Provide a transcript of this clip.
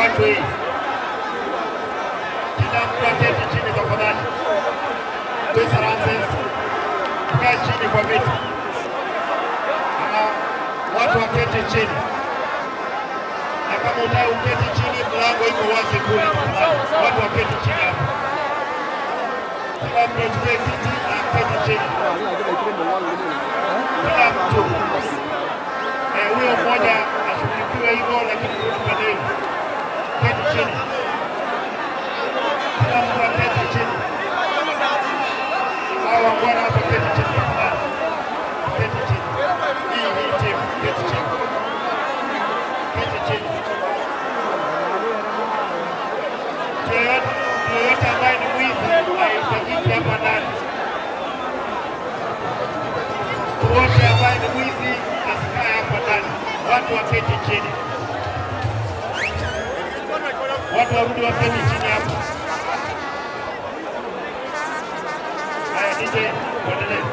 watu hii. Kila mtu aketi chini tafadhali. Tusaranze, tukae chini kwa viti. Ama watu waketi chini, na kama utaka uketi chini, mlango iko wazi kule. Tafadhali watu waketi chini hapo. Kila mtu achukue kiti na aketi chini, kila mtu. Huyo mmoja ashughulikiwe hivyo, lakini rudi pande hii. Keti chini, kila mtu aketi chini. Hawa waungwana hapa, keti chini tafadhali, keti chini. Hii timu, keti chini, keti chini. Mtu yoyote ambaye ni mwizi hahitajiki hapa ndani. Mtu wote ambaye ni mwizi asikae hapa ndani, watu waketi chini, watu warudi waketi chini hapo. Haya, DJ, tuendelee.